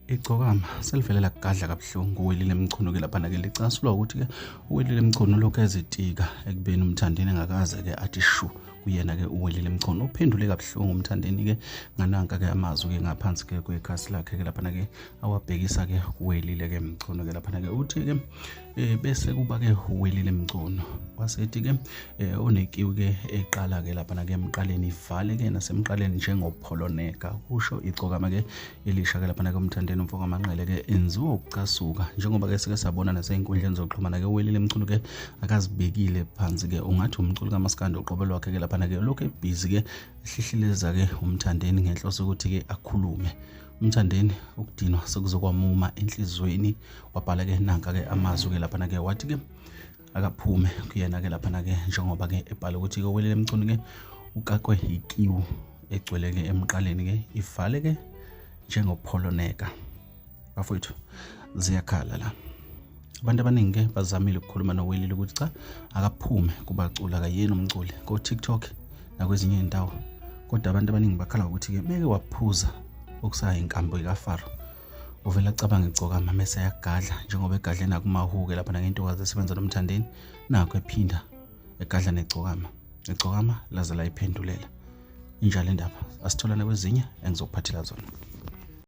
Igcokama selivele lakugadla kabuhlungu uWelile Mchunu ke laphana ke licasulwa ukuthi ke uWelile Mchunu lokhu ezitika ekubeni uMthandeni engakaze ke athi shu kuyena ke uWelile Mchunu. Uphendule kabuhlungu uMthandeni ke ngananka ke amazwi ke ngaphansi ke kwekhasi lakhe ke laphana ke awabhekisa ke kuWelile ke Mchunu ke laphana ke uthi ke bese kuba ke uWelile Mchunu wasethi ke onekiwi ke eqala ke laphana ke emqaleni ivale ke nasemqaleni njengopholoneka kusho igcokama ke elisha ke laphana ke uMthandeni umfo kaManqele ke enziwa ukucasuka njengoba ke sike sabona nasey'nkundleni zokuxhumana ke uWelile Mchunu ke akazibekile phansi ke ungathi umculi kamaskandi uqobo lwakhe ke laphana ke lokhu ebhizi ke ehlihlileza ke uMthandeni ngenhloso ukuthi ke akhulume uMthandeni ukudinwa sekuzokwamuma enhlizweni wabhala ke nanka ke amazwi ke laphana ke wathi ke akaphume kuyena ke laphana ke njengoba ke ebhala ukuthi ke uWelile Mchunu ke ukakwe yikiwu egcwele ke emqaleni ke ivale ke njengopholoneka. Bafowethu, ziyakhala la. Abantu abaningi ke bazamile ukukhuluma noWelile ukuthi cha, akaphume kubaculi, akayena umculi ko-TikTok nakwezinye iy'ndawo, kodwa abantu abaningi bakhala ngokuthi-ke meke waphuza okusayinkambo ikaFaro uvele acabanga igcokama mese yagadla njengoba egadle nakumahuke lapha nangentokazi esebenza noMthandeni, nakho ephinda egadla negcokama, igcokama laze layiphendulela. Injalo indaba, asitholane kwezinye engizokuphathela zona.